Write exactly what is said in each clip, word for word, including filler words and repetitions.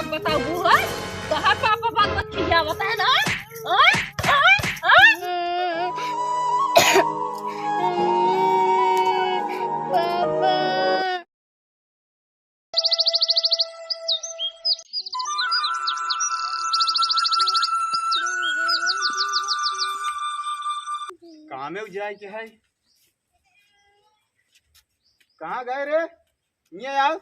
बताऊ है, तोहार पापा बात बात खियावत है ना? हाँ? हाँ? हाँ? पापा। कामे जाए के है? कहाँ गए रे? इहाँ आओ।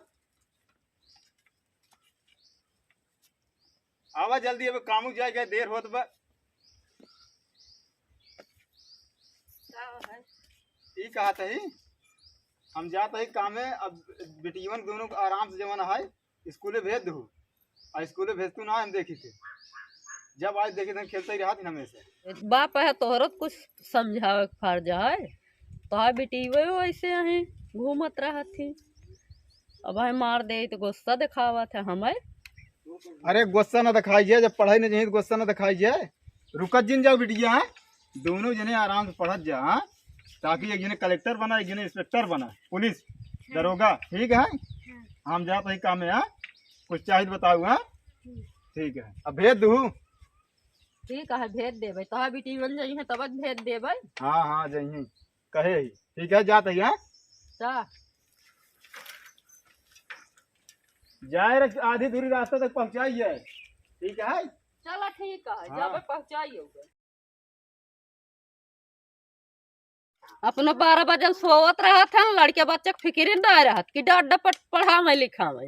आवा जल्दी, अब कामू जाए के देर होत बा। का है? ई कहत हई, हम जात हई कामे, अब बिटियवन दोनों को आराम से जवन है, स्कूले भेज दहू। आ स्कूले भेजतू ना, हम देखी थे। जब आज देखी थे, खेलते ही रहत हमेशा। बाप है, तोहरो त कुछ समझावे के फर्ज है। तोहार बिटियवे वैसे अहीं घूमत रहत ही। अब है मार दे तो गुस्सा दिखावत है हमें। अरे गुस्सा ना दिखाई जाए, जब पढ़ाई ना जाए तो गुस्सा ना दिखाई जाए। रुकत जिन जाओ बिटिया, हाँ? दोनों जने आराम से पढ़त जा, हाँ? ताकि एक जने कलेक्टर बना, एक जने इंस्पेक्टर बना, पुलिस, दरोगा, ठीक है? हम जात हई काम में, हाँ? कुछ चाहिए तो बताऊ, हाँ? ठीक है, अब भेज दू। ठीक है, भेज देबै। तोहार बिटियवन जइहे तब भेज देबै। हाँ, हाँ, जइहे। कहे ही। ठीक है, जात हई, हाँ? जा। जाए रे, आधी दूरी रास्ता तक पहुँचाई है। ठीक है? चला, ठीक है, हाँ। जाबै पहुँचाई होगा। अपनो बारह बजे सोवत रहत हन, लड़के बच्चे के फिकिर ना रहत कि डट डपट पढ़ावे लिखावे।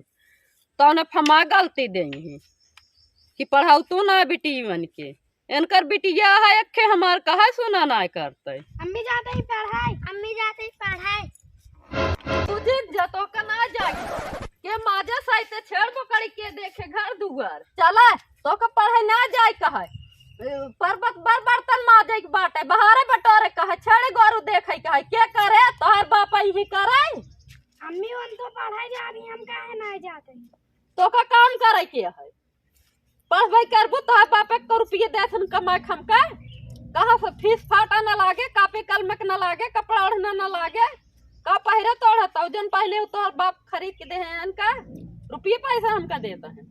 तौने फमा गलती देई ही कि पढ़ाऊ तू ना बिटियवन के। इनकर बिटिया है, एक्खे हमार कहे सुना ना करते। अम्मी जाते ही पढ़ाई, अम्मी जाते ही पढ़ाई। तुझे जतो का ना जाए, के माजा साइते छेड़ पकड़ के देखे घर दुआर। चला, तो का पढ़े ना जाए कहे। पर बत-, बर बर्तन माजे के बाटे, बहारे बटोरे कहे, छेड़े गोरू देखे कहे, के करे? तोहर बाप यही करे। अम्मी, उन तो पढ़े जा रही, हम काहे ना जाते? तो का काम करे के है? पढ़बे करबू, तोहर बाप एक रुपये देथन कमाए के हमका। कहाँ से फीस फाटा न लागे, कापी कलम के न लागे, कपड़ा ओढ़ना न लागे। का पहिरे तोड़त, जौन पहले उ तोहर बाप खरीद के देहे हैं इनका, रुपये पैसा हमका देता है।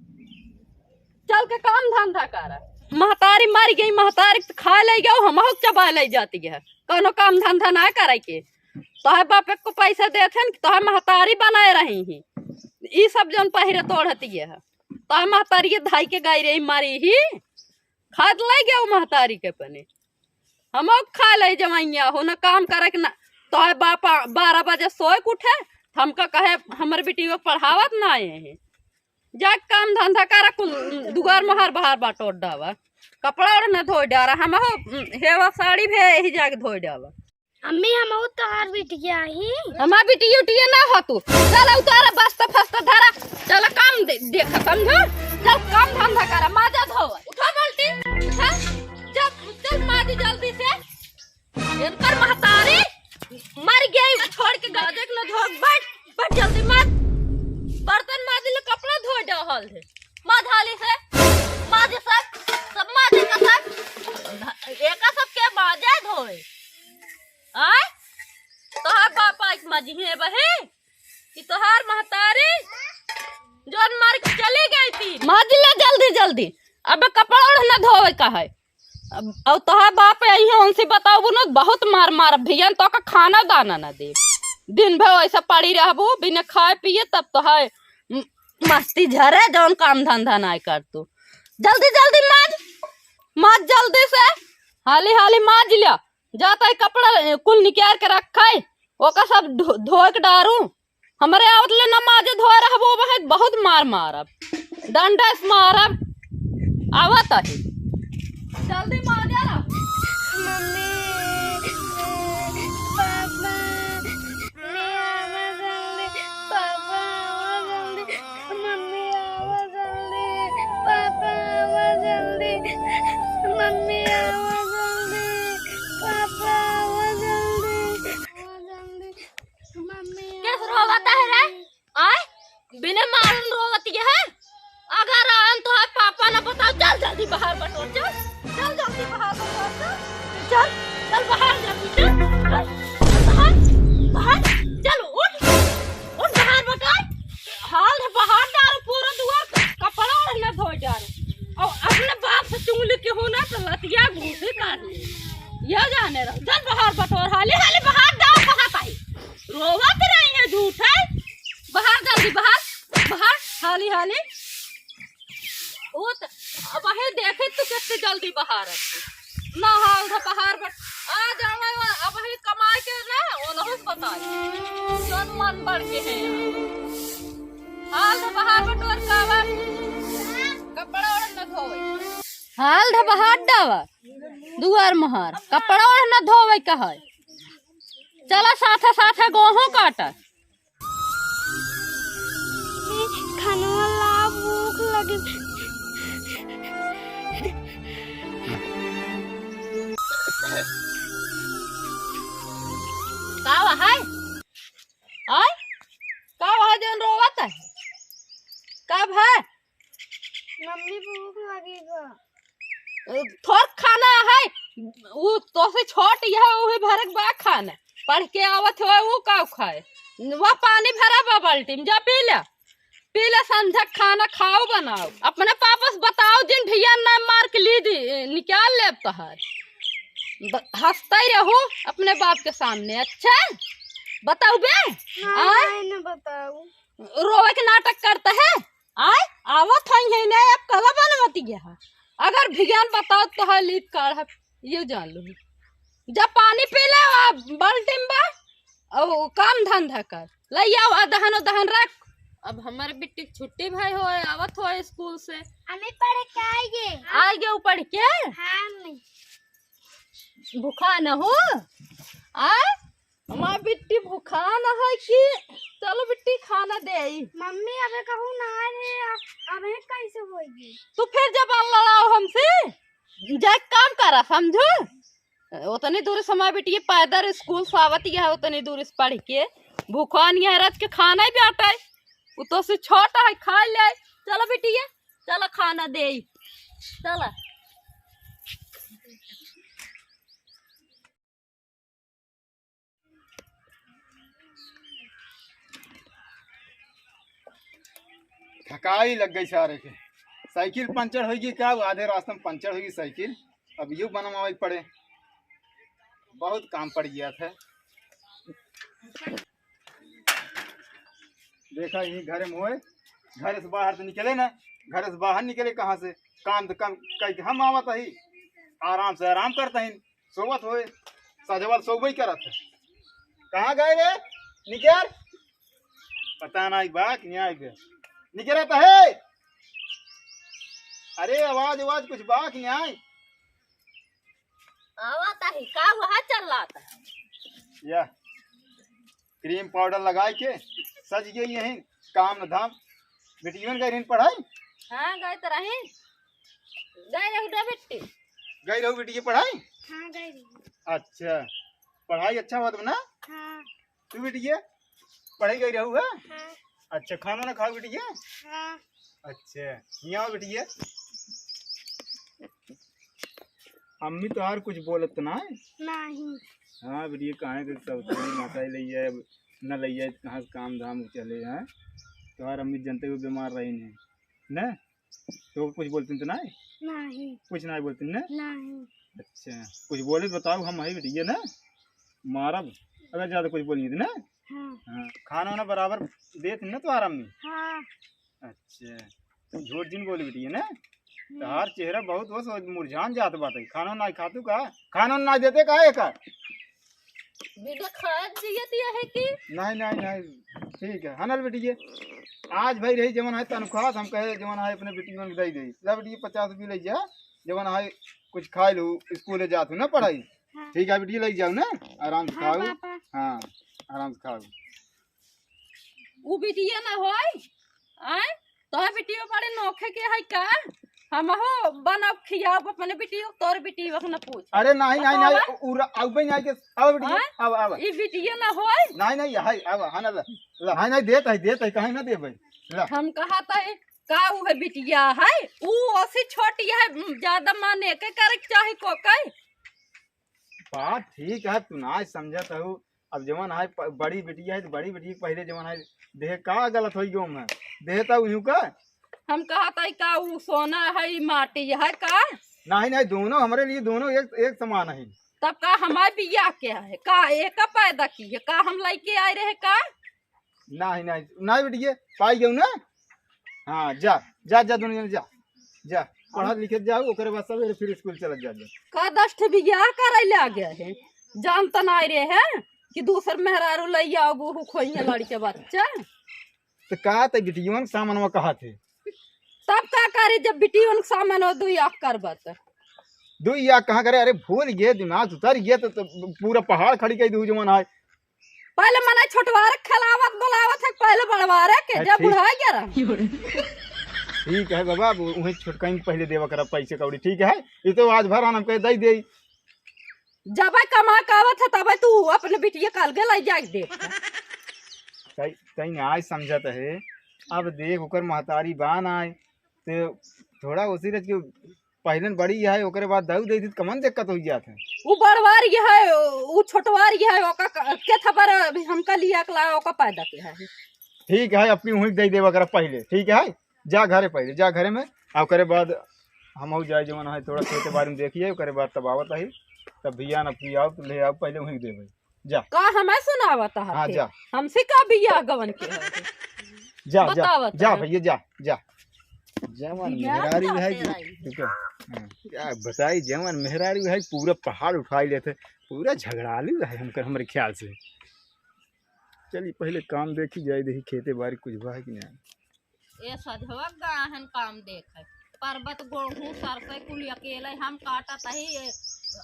चल के काम धंधा कर। महतारी मर गई, महतारी के खाए ले गयो, हमहू के चबाए ले जाती है। कौनो काम धंधा ना करे के। तोहर बाप एक को पैसा देथन, तोहर महतारी बनाए रही ही। ई सब जौन पहिरे तोड़ती है। तोहर महतारी के धाई के गाई रही मारी ही। खाद ले गयो महतारी के अपने। हमहू के खा ले जवैया हो, ना काम करे के ना। तोहर बाप बारह बजे सोए के उठे, हमका कहे हमर बिटिया पढ़ावत ना आए हैं। जा काम धंधा करा, कुल दुआर मोहार बहार बटोर डावा, कपड़ा ओढ़ना धोए डारा, हमहू हेवा साड़ी भी यही जाके धोए डावा। अम्मी, हमहू तोहार बिटिया ही। हमार बिटिया उटिया ना हो तू, चल उतारा बस्ता फस्ता धरा, चल काम दे, देखा समझो, चल काम धंधा करा, माजा धोवा, उठा बाल्टी, उठा, चल, चल माजी जल्दी से। इनकर महतारी मर गई, छोड़ के गदेक न धो, बैठ, बैठ जल्दी माज। बर्तन माज ले, कपड़ा धो डहल है। माज हाली से, माज सब, सब माज का सब। एका सब के माजे धोए। आय? तोहार बाप आइक मजिहे बहे कि तोहार महतारी जौन मर के चली गई थी। माज ले जल्दी जल्दी, अब कपड़ा ओढ़ना धोवे का है। अब, अब तोहार बाप आई है, उनसे बताऊ न, बहुत मार मार भैया, तो का खाना दाना ना दे। दिन भर ऐसा पड़ी रहबू बिना खाए पिए, तब तो है म-, मस्ती झरे, जौन काम धंधा ना कर तू। जल्दी जल्दी माज, माज जल्दी से, हाली हाली माज लिया। जाता है कपड़ा, ए, कुल निकाल के रखा है, ओका सब धो-, धोए के डारू। हमरे आवत ले न माजे धोए रहबो, वह बहुत मार मारब, डंडा से मारब। आवत है। जल्दी माजा ला। मम्मी, पापा, ले आवा जल्दी। पापा, आवा जल्दी। मम्मी, आवा जल्दी। पापा, आवा जल्दी। मम्मी, आवा जल्दी। पापा, आवा जल्दी। आवा जल्दी। मम्मी, केस रोवत है रे? आय? बिना मारन रोवत है? अगर आन तो है पापा ना बताओ, चल जल्दी बाहर बटोर, चल। चल जल्दी बाहर बटोर, चल। चल, चल बाहर जल्दी, चल। चल, चल बाहर, बाहर, चल उठ, उठ बाहर बटोर। हाल है बाहर डाल पूरा दुआर, कपड़ा ओढ़ चुंगली के हो ना तो लतिया घूसी काट ले। ये जाने रहो, चल बहार बटोर, हाली हाली बहार दावा, कहा ताई। रोवत रही है झूठे। बहार जल्दी बहार, बहार हाली हाली। ओ त अब हे देखे तू कितनी जल्दी बहार है। ना हाल था बहार बट आ जावे, अब हे कमाए के ना, वो नहीं बताए। जौन मन बढ़ के है। हाल ध बहार बटोर कावर, कपड़ा ओढ़ न धोवे। हाल ध बहार डावा, दुआर महार, कपड़ा ओढ़ न धोवे कहै। चला साथे साथे गोहूं काटा। खाना ला, भूख लगी। का है? आय? का वह जौन रोवत है? कब है? मम्मी भूख लगी बा। थोर खाना है, उ तोसे छोट यह, उही भरक बा खाना। पढ़ के आवत हो, उ का खाए? वह पानी भरा बा बाल्टी में, जा पी ले। पी ले, संझा खाना खाओ बनाओ। अपने पापा से बताओ, जिन भैया ना मार के ली दी, निकाल ले तोहार। ब-, हंसता ही रहू अपने बाप के सामने, अच्छा? बताऊ बे? हाँ, आय? नहीं, नहीं बताऊ। रोवे के नाटक करता है? आय? आवत हई है ना, अब कला बनवती है। अगर भैया न बताओ तो है लीप काढ़, ये जान लो। जब पानी पी ले, आ बाल्टी में बा, और काम धंधा कर। ले आओ, आ दहनो दहन रख। अब हमारे बिट्टी के छुट्टी भाई हो, आवत हो स्कूल से। हमें पढ़ के आइए। आइए ऊ पढ़ के? हाँ, मैं। भूखा न हो? आ? हमार बिट्टी भूखा न है कि चलो बिट्टी खाना दे आई। मम्मी, अबे कहूँ ना रे, अबे कैसे होगी? तू फिर जब लड़ाओ हमसे, जा काम करा, समझू? उतनी दूर से हमार बिटिया पैदल स्कूल से आवत ही है, उतनी दूर से पढ़ के भूखा नहीं है, रच के खाना ही बाटे। उ तो से छोटा है, खा ले। चलो बिटिया, चलो खाना दे, चलो। थकाई लग गई सारे के। साइकिल पंचर होई गई का? आधे रास्ते में पंचर होई गई साइकिल। अब यू बनवावे पड़े, बहुत काम पड़ गया था। देखा, यही घर में होए, घर से बाहर तो निकले ना, घर से बाहर निकले कहाँ से? काम तो कम करके हम आवत ही, आराम से आराम करते हैं, सोवत होए, सजवल सोबे करत है। कहाँ गए रे? निकर। पता ना, आई बा कि नहीं आई बे? निकरा तो है। अरे, आवाज, आवाज कुछ बा कि नहीं आई? आवा ताही, का वहाँ चल रहा था? या, क्रीम पाउडर लगाई के सज गई यहीं, काम न धाम। बिटियन गई रही पढ़ाई? हाँ, गई तो रही। गई रही ना बिट्टी? गई रहू बिटिया पढ़ाई? हाँ, गई रही। अच्छा, पढ़ाई अच्छा हुआ तुम ना? हाँ। तू बिटिया पढ़ाई गई रहू है? हाँ। अच्छा, खाना ना खाओ बिटिया? हाँ। अच्छा, यहाँ आओ बिटिया। अम्मी तोहार कुछ बोलत तो ना है? नहीं। हाँ बिटिया, काहे के सब थोड़ी माता ही लइया, न लइया, कहाँ से काम धाम चले हैं? तोहार अम्मी जनते हुए बीमार रही नहीं, न? तो कुछ बोलती तो ना है? नहीं। कुछ ना बोलती ना? नहीं। अच्छा, कुछ बोले बताओ, हम है बिटिया ना, मारब अगर ज्यादा कुछ बोली तो ना। हाँ। हाँ, खाना वाना बराबर देत ना तोहार अम्मी? हाँ। अच्छा, तू झूठ जिन बोली बिटिया ना? हम्म। तोहार चेहरा बहुत वो सो मुरझान जात बाटे। खाना ना खातू का? खाना ना देते का एका? बिना खाए जियत यह है कि? नहीं, नहीं, नहीं, ठीक है। हाँ ना बिटिया, आज भाई रही जवन है तनख्वाह, हम कहे जवन है अपने बिटियन के दे दे। ला बिटिया, पचास रुपये ले जा, जवन है कुछ खाए लो, स्कूल जात हो ना पढ़ाई। हाँ। ठीक है बिटिया, ले जाओ ना, आराम से हाँ, खाओ। पापा। हाँ, आराम से खाओ। उ बिटिया ना होई? आय? तोहर बिटिया बड़े नोखे के है का? हमहू बनब खियाब अपने बिटिया, तोर बिटिया के न पूछ। अरे नहीं, नहीं, नहीं, बतावा? उ र-, आउ बे नहीं के, आउ बिटिया, आय? आउ, आउ। ई बिटिया ना होई? नहीं, नहीं, है, आउ, हाँ ना, ला, ला, हाँ, नहीं, देत है, देत है, काहे ना देबे? ला। हम कहत है, का उ है बिटिया है? उ ओसी छोटी है, ज्यादा माने के करे के चाही को कई? बात ठीक है, तू ना समझत हऊ। अब जवन है प-, बड़ी बिटिया है, तो बड़ी बिटिया के पहले जवन है, देह का गलत होई गयो में? देह तो उहियों का। हम कहत है का उ सोना है, ई माटी है का? नहीं, नहीं, दोनों हमरे लिए दोनों एक, एक समान है। तब का हमार बियाह के है? का एक का पैदा की है? का हम लइके आए रहे का? नहीं, नहीं, नहीं बेटिए, पाई गयो ना? हाँ, जा, जा, जा, दोनों जने जा, जा, पढ़त लिखत जाओ, ओकरे बाद सवेरे फिर स्कूल चलत जा, जा। का दस ठे बियाह करे लागे है? जानत नाई रहे हैं कि दूसर मेहरारू लइ आओ, बहू खोइहे लड़के बच्चा। तो का ते बिटियन के सामनवा कहा थे? तब का करे जब बिटियन के सामनवा दुई आँख करबत? दुई आँख कहाँ करे? अरे भूल गए, दिमाग उतर गए तो, तो पूरा पहाड़ खड़ी कइ दू जवन है। पहले मने छोटवारे खेलावत बोलावत है, पहले बड़वारे के, अरे जब ठीक। बुढ़ाई गया रहा। ठीक है बाबा, अब वही छोटका ही पहले देवा करा पैसे कौड़ी, ठीक है? ये तो आज भर आना हमके दे दे। जब कमा के आवत है तब तू अपने बिटिया काल के लाई जाए देख। तई, तई आज समझत है। अब देख ओकर महतारी बान आए, ते थोड़ा उसी रच के पहिलन बड़ी है, ओकरे बाद दाऊ दे दी त कमन दिक्कत हो जात है। उ बड़वार ये है, उ छोटवार ये है, ओका क-, के थबर अभी हमका लिया के लाया, ओका पैदा के है। ठीक है, अपनी वहीं दे देवा करा पहले, ठीक है? जा घरे पहले, जा घरे में, आ ओकरे बाद हम हो जाए जवन है थोड़ा खेते बारे में देखिए, ओकरे बाद तब आवत है, तब भैया ना फिर आओ, तो ले आओ, पहले वहीं देवे। जा। का हमें सुनावत है हाँ, फिर? जा। हमसे का बियाह गवन के है? जा, जा, बतावत जा है। भैया, जा, जा। जवन बियाह मेहरारू है खातिर कि, आई। रुको। हाँ, क्या बताई, जवन मेहरारू है पूरा पहाड़ उठाई लेते, पूरा झगड़ालू है हमकर, हमरे ख्याल से। चली पहले काम देखी जाए, देखी खेते बारी कुछ बा है कि नहीं। ए सधवा गाहन काम देखे, परबत गोहूं सरसों कुल अकेले हम काटत ही। ए,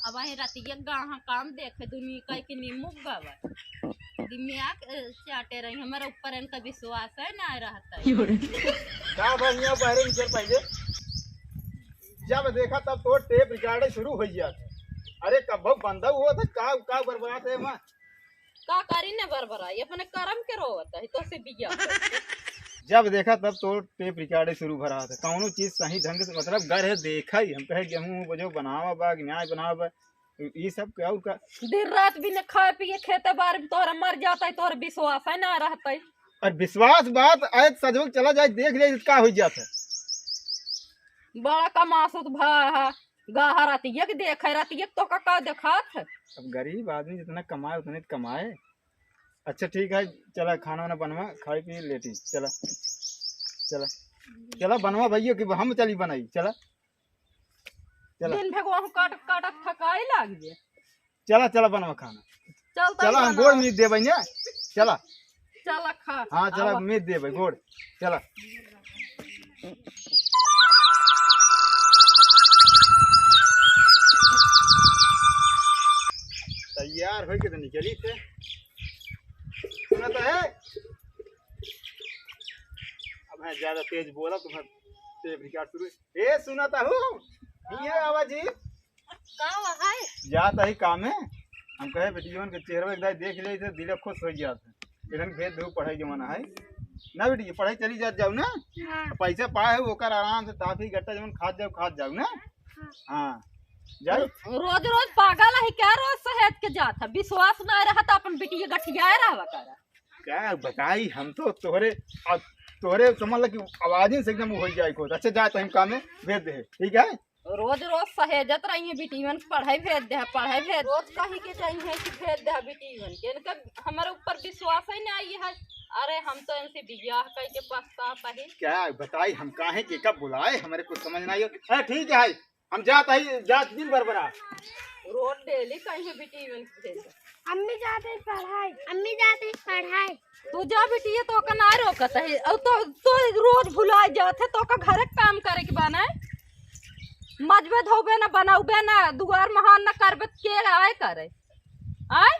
अब ही रतिया गाहन काम देखे, दुनिया कह के नीमू गवा। दिमाग, ए, चाटे रही, हमारे ऊपर इनका विश्वास है ना रहता है। का बढ़िया बाहरे निकल पहले, जब देखा तब तो टेप रिकॉर्ड शुरू हो गया था। अरे कब बंदा हुआ था, का, का बर्बाद है वहाँ। का करी न बरबराई, अपने करम के रोवत है, तो से बिया करके। जब देखा तब तो टेप रिकॉर्ड शुरू भरा था, कौनो चीज सही ढंग से, मतलब, घर है देखा ही, हम कहे गेहूं बोझो बनावा बा, न्याय बनावा बा, ई सब के और का। दिन रात बिना खाए पिए खेते बारे में तोहरा मर जाता है, तोहरा विश्वास है ना रहता है। और विश्वास बात आए सजवक चला जाए, देख ले का हो जाता है। बड़ा कमासुत भा है। गाहा रतिया के देखे, रतिया के तोका का देखात है? अब गरीब आदमी जितना कमाए, उतने तो कमाए। अच्छा, ठीक है, चला खाना वाना बनवा, खाई पी लेटी, चला, चला, चला बनवा भैया कि हम चली बनाई, चला, चला। दिन भगवान काट काट थकाई लाग गए। चला, चला बनवा खाना। चल, चला, हम गोड़ मीत देबै ने। चला। चला, खा। हाँ, चला, आवा। मीत देबै, गोड़। चला। तैयार होइके तो निकली थे। सुना तो है? अब है ज्यादा तेज बोला तो मैं टेप रिकॉर्ड शुरू। ए, सुना तो हूँ। ये आवाज ही। का है? जात ही काम है। हम कहे बेटियन के चेहरा एक दाई देख ले तो दिल खुश हो जात है। इधर भेज दो, पढ़ाई जमाना है ना बेटी, पढ़ाई चली जात जाओ ना। हाँ। पैसा पाए हो ओकर आराम से ताफी गट्टा जमन खात जाओ, खात जाओ ना। हाँ। हाँ। जाओ। रोज रोज पागल है क्या? रोज सहेज के जात है, विश्वास ना रहत अपन बेटी के गठियाए रहवा कर। क्या बताई, हम तो तोहरे, अब तोहरे समझ ल कि आवाज से एकदम हो जाए खुश। अच्छा जा तो हम काम में भेज दे, ठीक है? रोज रोज सहेजत रही है बिटियन के पढ़ाई भेज दे, पढ़ाई भेज। रोज कही के चाहिए कि भेज दे बिटियन के, इनका हमारे ऊपर विश्वास ही नहीं है। अरे हम तो इनसे बियाह करके पछतात ही। क्या बताई हम काहे के कब बुलाए, हमारे कुछ समझ नहीं हो। अरे ठीक है, हम जात ही, जात दिन भर बना। रोज डेली कहीं बिटियन के भेज। अम्मी जाते पढ़ाई, अम्मी जाते पढ़ाई। तू जा बिटिया, तोका ना रोकत है। अब तो, तो रोज भुला जात है, तोका घरे काम करे के बा ना। मजबे धोबे ना, बनौबे ना, दुआर महान ना करबे, के आए करे? आए?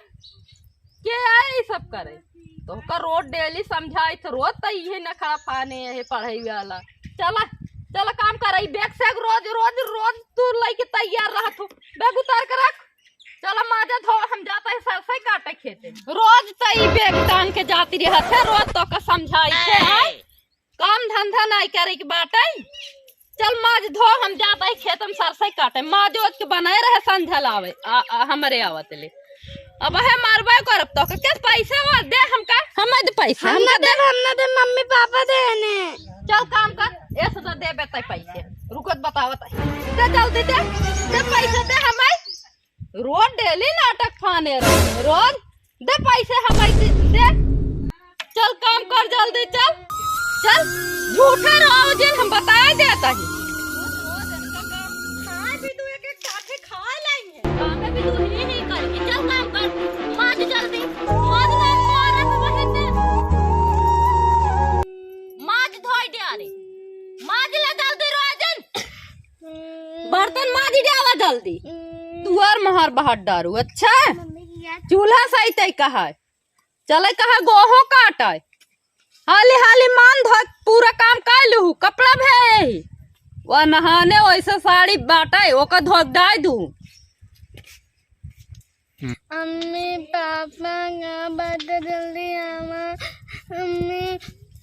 के आए ई सब करे? तोका रोज डेली समझाई तो रोज त इहे नखरा फाने है पढ़ाई वाला। चला, चला काम करे, बैग से रोज, रोज, रोज तू लेके तैयार रहत हो। बैग उतार के रख। चला माजा धो, हम जाता है सरसों काटे खेते। रोज त ई बैग टांग के जाती रहत है, रोज तोका समझाई थे, आए? काम धंधा नाई करे के बाटे। चल माज धो, हम जाता है खेत में सरसों काटे। माज ओज के बनाए रहे, संझल आवे, आ, आ, हमरे आवत ले। अब है मारबे करब तोका। के पैसा वा दे हमका। हम दे पैसा, हम हमका दे। हम ना दे, मम्मी पापा दे ने। चल काम कर, ऐसे तो देबे तै पैसे। रुकत बा बतावत है। दे जल्दी दे, दे पैसे दे हमें। रोज डेली नाटक फाने रहे, रोज। दे पैसे हमें दे, दे। चल काम कर जल्दी, चल, चल। झूठे रहो जिन, हम बताए देता ही। हाँ, भी तू एक एक साथे खा लेंगे। कामे भी तू ही ही करके, चल काम कर, माज जल्दी, माज ना मारा तो बहन ने। माज धोई दे रे, माज ले जल्दी रोजन। बर्तन माज दे आवा जल्दी। दुआर महर बहार डारू, अच्छा? चूल्हा सही तय कहा है। चले कहा गोहो काटे। हाली हाली मान धो, पूरा काम कर लू, कपड़ा भी। वह नहाने वैसे साड़ी बाटे, ओकर धो डाल दू। अम्मी, पापा, कहाँ बाटे? जल्दी आवा। अम्मी,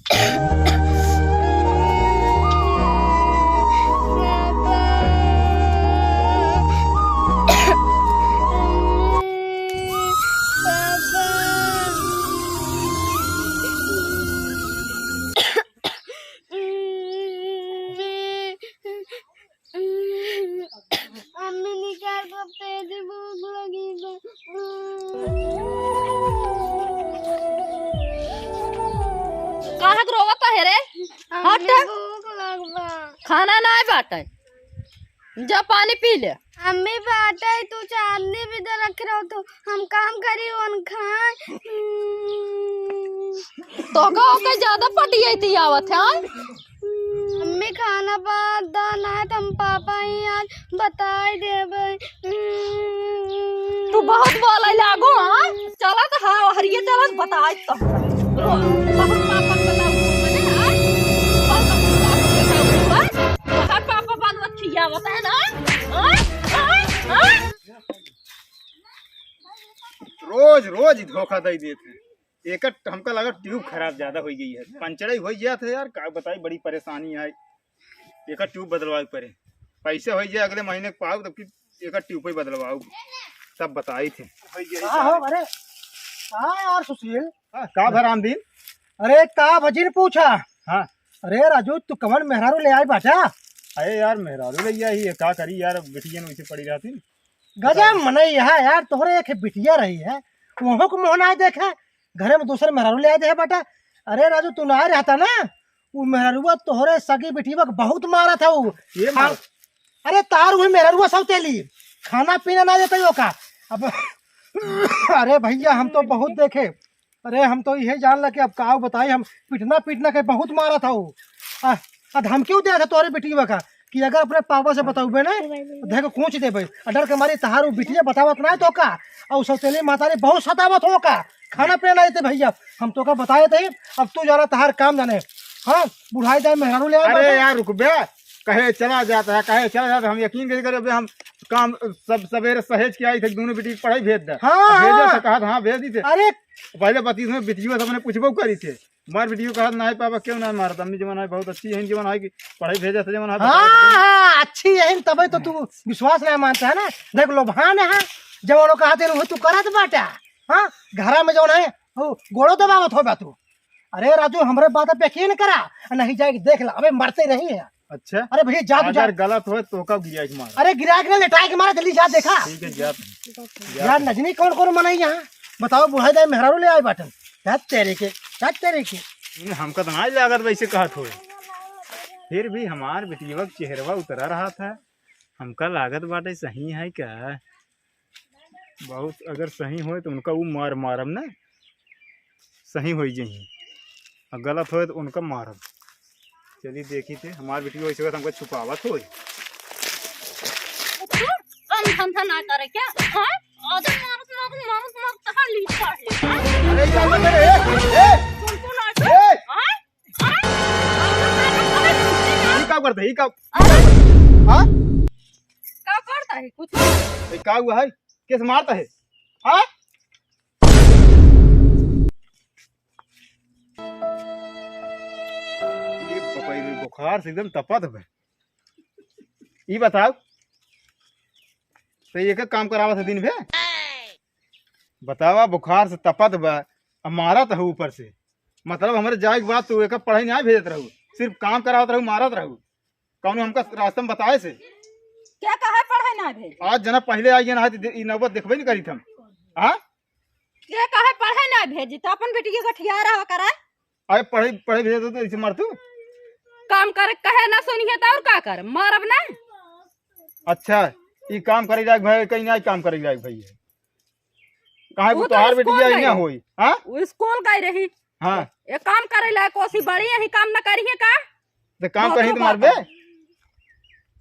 पापा, अम्मी, पापा। अम्मी, अम्मी निकाल, बहुत तेज भूख लगी बा। काहे के रोवत है रे? अम्मी, हट। भूख लग बा। खाना नाय बाटे, जा पानी पी ले। अम्मी बाटे, तू चांदनी भी दे रखे रहो तो हम काम करी उन खाए। तो का ओके ज्यादा पटियाई थी आवत है, हाँ? अम्मी खाना बाद दा ना, तो हम पापा ही आज बताई देबे। तू बहुत बोले लागो, हाँ? चला तो हाँ, हरिये चला तो बताई तो। बहुत पापा के बताओ, हाँ? बहुत पापा के बताओ, हाँ? बहुत पापा बनवत खियावत है ना? हाँ? हाँ? हाँ? रोज, रोज ही धोखा दे देते हैं। एकर हमका लगा ट्यूब खराब ज्यादा हो गई है, पंचर ही हो जात है यार, का बताई, बड़ी परेशानी है। एकर ट्यूब बदलवाए पड़े, पैसे हो जाए अगले महीने के पाऊ, तब कि एकर ट्यूब ही बदलवाऊ, तब बताई थे। हो जाए हाँ, हो, यार। अरे, हाँ यार सुशील। हाँ, का भा रामदीन? अरे, का भजिन पूछा? हाँ। अरे राजू, तू कवन मेहरारू ले आई बाटा? अरे यार, मेहरारू ले आई है, का करी यार, बिटियन वैसे पड़ी रहती। गजब मनई है यार, तोहरे एक बिटिया रही है, वहों को मोह ना देखे, घरे में दूसरे मेहरारू ले आए दे है बेटा। अरे राजू, तू ना रहता ना, वो मेहरारुआ तोहरे सगी बिटिया के बहुत मारा था वो। ये खा-, मार- अरे तार हुई मेहरारुआ सौतेली, खाना पीना ना देते ही ओका। अब अरे भैया, हम तो बहुत देखे, अरे हम तो यही जान ला कि अब का बताई, हम पिटना पीटना के बहुत मारा था वो। आ, आ धमकी दे था तोहरे बिटिया का कि अगर अपने पापा से बताउबे ना, तो देख के कूच देबे। आ डर के मारी तहार वो बिटिया बतावत ना तो का, और सौतेली मातारी बहुत सतावत हो का, खाना पीना नहीं थे भैया, हम तो का बताए थे, अब तू जाना तहार काम जाने। हाँ, बुढ़ाई जाए मेहरारू ले आए अरे बाटे। यार रुक बे, कहे चला जाता है, कहे चला जाता है, हम यकीन कैसे करें? अबे हम काम सब सवेरे सहेज के आई थे, दोनों बेटी की पढ़ाई भेज दे। हाँ, भेजे हाँ। से कहा था, हाँ भेज दी थे। अरे पहले बत्तीस में बिटिया सबने पूछबो करी थे, मार बिटिया कहा ना है पापा क्यों ना मारत, अम्मी जवन है बहुत अच्छी है, जवन है कि पढ़ाई भेजे थे, जवन है हाँ, बताओ। हाँ, अच्छी है तबे तो तू विश्वास नहीं मानता है ना। देख लोभान है, जवन कहा थे वो तू करत बाटा। हाँ, घरा में जवन है वो गोड़ो दबावत हो बा तू। अरे राजू, हमरे बात पे यकीन करा, नहीं जाए के देख ला, अबे मरते रही है। अच्छा। अरे भैया, जा तू, जा। अगर गलत होए तो का गिराए के मार। अरे गिराए के ना, लेटाए के मारा, जल्दी जा देखा। ठीक है, जा तू। जा यार तू। नजनी कौन कौन मनई यहाँ? बताओ, बुढ़ाई दाई मेहरारू ले आए बाटन। जा तेरे के, जा तेरे के। नहीं, हमका तो नाई लागत वैसे कहत होए। फिर भी हमार बिटिया के चेहरवा उतरा रहा था। हमका लागत बाटे सही है का? बहुत अगर सही होए तो उनका ऊ मार मारब ना, सही होई जइहीं। और गलत होए तो उनका मारब। चली देखी थे, हमार बिटिया वैसे हमका छुपावत होई। काम धंधा ना करे क्या? हाँ? आदमी मारत, मारत, मारत, मारत, तहार लीड काट ले, हाँ? अरे, ये क्या कर रहे? ए, ए, सुन, सुन, आज, ए! हाँ? हाँ? ये क्या करते? ये क्या? अरे! हाँ? का करता है? कुछ नहीं। ए, का हुआ है? कैसे मारता है? हाँ? ये पकड़ ली, बुखार से एकदम तपत बा। ई बताओ, तो ये का काम करावत है दिन भे? बतावा, बुखार से तपत बा, अब मारत है ऊपर से। मतलब, हमरे जाए के बाद तू एक पढ़ाई नहीं भेजत रहू, सिर्फ काम करावत रहू, मारत रहू। कौनो हमका रास्ता में बताए से। क्या कहे पढ़े ना भेज? आज जना पहले आई ना, ई नौबत देखबे नहीं करी थम। हाँ? क्या कहे पढ़े ना भेजी, तो अपन बिटिया का ठिया रहा करे। अरे पढ़े, पढ़े भेज दो तो इसे मार तू। काम करे कहे ना सुनिए तो और का कर, मारब ना। अच्छा, ई काम करे लायक भाई, कहीं ना काम करे लायक भाई है। कहाँ वो वो तो तोहार स्कूल बिटिया गई ना रही। होई? हाँ? वो स्कूल गई रही। हाँ। ये काम करे लायक कोसी बड़ी यही काम ना करी है का? तो काम बहुत कहीं तो बात मारबे। है।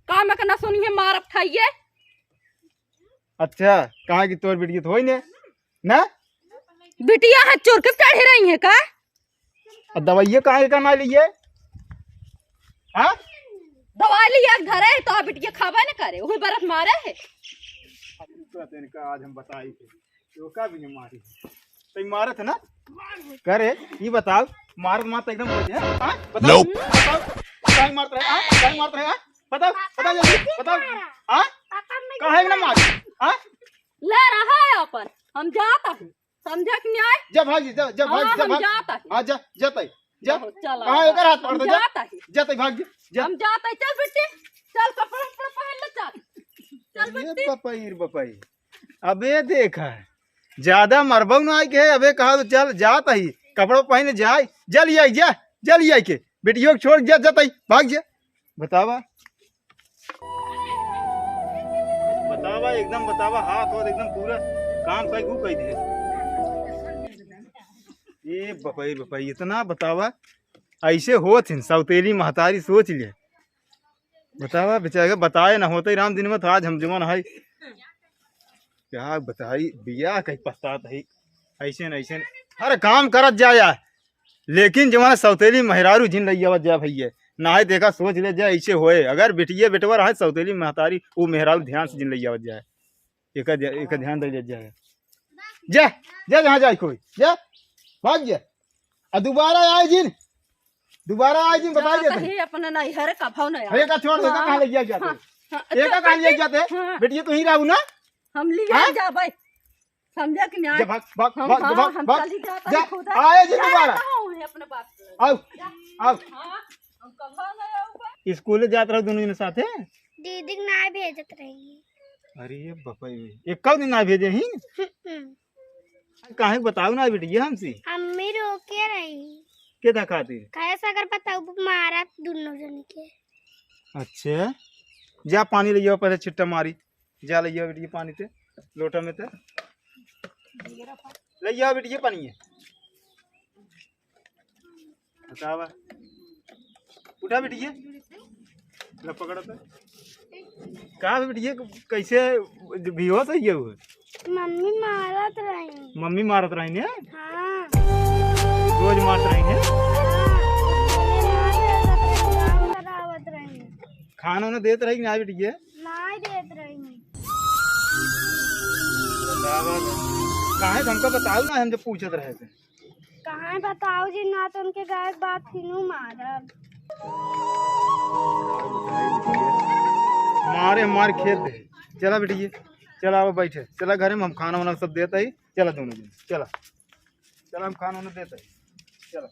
काम के ना सुनिए, मारब खाइए। अच्छा, कहाँ की तोर बिटिया तो होई ने? ना? बिटिया है चोर के चढ़े रही है का? अब दवाइये कहाँ के कहाँ लिए? हाँ? दवाई लिया घरे तो बिटिया खाबे न करे, वही बरत मारे है। इनका आज हम बताई थे, तो का भी नहीं मारी। तो मारत है ना? करे, ये बताओ, मारत मारत एकदम हो गया, हाँ? बताओ, Nope. बताओ, काहे मारत रहे, हाँ? काहे मारत रहे, हाँ? बताओ, बताओ जल्दी, बताओ, हाँ? काहे ना मारी, हाँ? ले रहा है अपन, हम जाता है। समझा कि नहीं? जा भाग, जा, जा हाँ, भाग, जा हम भाग। जाता है। हाँ, जा, जाता है। जा। बहुत चला कहाँ है? एकर हाथ पकड़ हम दे, जा। जाता है। जाता है, भाग, जा। हम जाता है। चल बिट्टी, चल कपड़ा, कपड़ा पहन ले, चल। चल ये बिट्टी। बपाई रे बपाई। अबे देखा, ज्यादा मरबऊ ना आई के, अबे कहा तो चल, जाता ही। कपड़ा पहन ले, जाए। जल्दी आई, जा, जल्दी आई के। बिटियों को छोड़, जा, जाता ही, भाग जा। बतावा। बतावा, एकदम बतावा, हाथ वाथ एकदम पूरा काम सही गु कह दिए। ए बपई, बपई, इतना बतावा, ऐसे होत हिन, सौतेली महतारी सोच ले। बतावा, बेचारे बताए ना होते राम दिन में, तो आज हम जवन है, क्या बताई, बियाह कहीं पछतात है, ऐसे न ऐसे न। अरे काम करत जा यार, लेकिन जवन सौतेली मेहरारू जिन लइयावत जा भैया, नाहीं देखा सोच ले जा ऐसे होए, अगर बिटिया बेटवा रहे सौतेली महतारी, उ मेहरारू ध्यान से जिन लइयावत जाए, एका ध्या-, एका ध्यान दे ले जाए। जा, जा जहाँ जाए कोई, जा, भाग जा। आ दोबारा आए जिन, दोबारा आए जिन, बताई जाता देते ही हैं। अपने नैहर का भाव नहीं अरे का छोड़ देता, हाँ, कहाँ ले जाए जाते? हाँ, हाँ, एका अच्छा, कहाँ ले जाते? हाँ। बेटिया तो ही रहू ना? हम ले हाँ? जाबे। समझा कि नहीं? जा भाग, भाग, हम, भाग, हाँ, भाग, हम भाग। चली जाता जा, है खुदा। आए जे जा, दोबारा। कहाँ हुए अपने बाप से? आओ, जा। आओ। हाँ, हम कहाँ गए हो बे? स्कूल जात रहो दोनों जने साथे? दीदी के ना भेजत रही। अरे ये बपई, एक दिन ना भेजे ही? हम्म। काहे बताओ ना बिटिया हमसे? अम्मी रोके रही। के था खातिर? कहे से अगर बताओ मारा दोनों जने के। अच्छा, जा पानी ले आओ पहले छिट्टा मारी। जा लइया बिटिया पानी ते, लोटा में ते। लइया बिटिया पानी है। बतावा। उठा बिटिया। ला पकड़ा तो। का बिटिया कैसे बेहोश है ये हुए? मम्मी मारत रही। मम्मी मारत रही ने? हाँ। रोज मारत रही ने? हाँ। पहले मार के अपने काम करावत रही। खाना उन्हें देत रही कि ना बिटिया? नाहीं देत रही। बतावा। काहे तो हमका बताऊ ना, हम जब पूछत रहे थे। काहे बताऊ जी, ना तो उनके गाय के बात फिनू मारब। मारे मार खेत दे। चला बिटिया, चला अब बैठे, चला घरे में हम खाना वाना सब देत ही, चला दोनों जन, चला, चला हम खाना वाना देत ही, चला।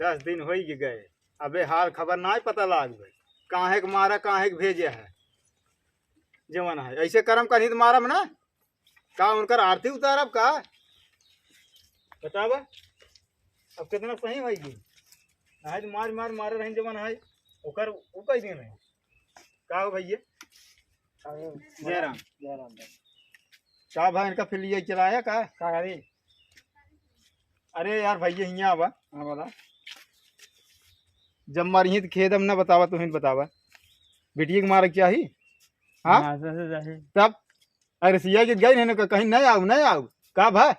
दस दिन होई के गए, अबे हाल खबर नाहीं पता लाग भाई, काहे के मारा, काहे के भेजे है, जवन है ऐसे करम करही तो मारब ना, का उनकर आरती उतारब का? बतावा, अब कितना सही होई गी, नाहीं तो मार मार मारे रही जवन है, ओकर उ कह दिन है, का हो भैया? अरे, जय राम। जय राम भाई। का भाई इनका फिर लिए चलाया का? का करी? अरे यार भैया हियाँ आवा। हाँ बोला। जब मारी ही तो खेदम ना बतावा, तुम ही बतावा। बिटिया के मारे क्या ही? हाँ? हाँ, ससुर जाही। तब अरे सिया के गई नहीं ना, कहीं नहीं आऊ, नहीं आऊ। का भा?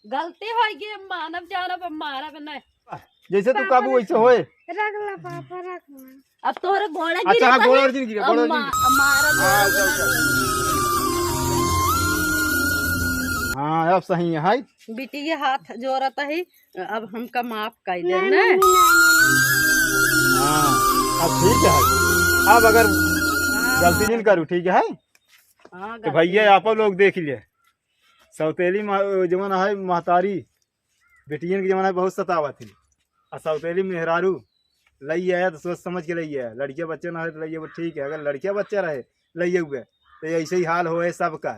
गलती हो गई, मानब जानब, अब मारब नहीं। जैसे तू पापा काबू ने वैसे होए। रख ला पापा, रख ला। अब तोहरे गोड़े अच्छा, गिरी हाँ, गोड़े तनी, और जिन गिरे, अब गोड़े और जिन मा-, गिरे। अब मारब हाँ, नहीं। अच्छा, अच्छा। हाँ, अब सही है, हाय। बिटिया हाथ जोड़त ही, अब हमका माफ कर दे नहीं, ना। नहीं, नहीं, नहीं। हाँ, अब ठीक है। अब अगर हाँ। गलती नहीं करू, ठीक है? हाँ, तो गलती भैया, नहीं आप करू। लोग देख लिए, सौतेली मा-, जवन है महतारी, बेटियन के जवन है बहुत सतावत ही। आ सौतेली मेहरारू लई आया तो सोच समझ के लई आया, लड़किया बच्चे ना हो तो लई आया, ठीक है, अगर लड़किया बच्चा रहे लई आउबे तो ऐसे ही हाल होए सबका।